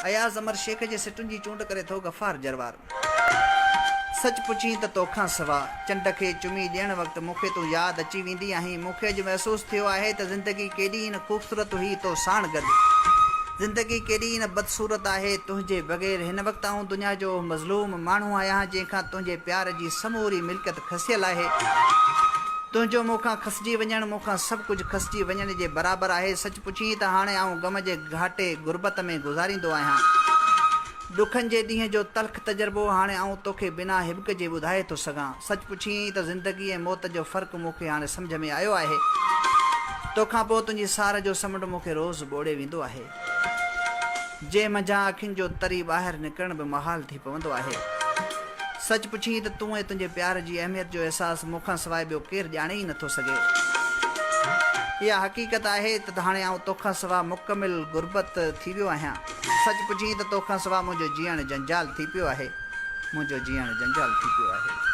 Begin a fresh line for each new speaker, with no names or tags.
اياز امر شيخ جي سٽن جي چونڊ ڪري ٿو غفار جروار. سچ پڇين ته توکان سوا، چنڊ کي چمي ڏيڻ وقت مون کي تون ياد اچي ويندي آهين. مون کي اڄ محسوس ٿيو آهي ته زندگي ڪيڏي ئي نه خوبصورت هئي تو ساڻ گڏ. زندگي ڪيڏي ئي نه بدصورت آهي تنهنجي بغير. هن وقت آئون دنيا جو اهو مظلوم ماڻهو آهيان جنهن کان تنهنجي پيار جي سموري ملڪيت کسيل آهي. تنهنجو مون کان کسجي وڃڻ مون کان سڀ ڪجهه کسجي وڃڻ جي برابر آهي. سچ پڇين ته هاڻي آئون غم جي گهاٽي غربت ۾ گذاريندو آهيان. ڏکن جي ڏينهن جو تلخ تجربو هاڻي آئون توکي بنا هٻڪ جي ٻڌائي ٿو سگهان. سچ پڇين ته زندگي ۽ موت جو فرق مون کي هاڻي سمجهه ۾ آيو آهي. توکان پوء تنهنجي سار جو سمنڊ مون کي روز ٻوڙي ويندو آهي. جنهن منجهان اکين جو تري ٻاهر نڪرڻ به محال ٿي پوندو آهي. سچ پڇين ته تون ۽ تنهنجي پيار جي اهميت جو احساس مون کان سواء ٻيو ڪير ڄاڻي ئي نٿو سگهي. اها حقيقت آهي ته هاڻي آئون توکان سواء مڪمل غربت ٿي ويو آهيان. سچ پڇين ته توکان سواء منهنجو جيئڻ جنجال ٿي پيو آهي. منهنجو جيئڻ جنجال ٿي پيو آهي.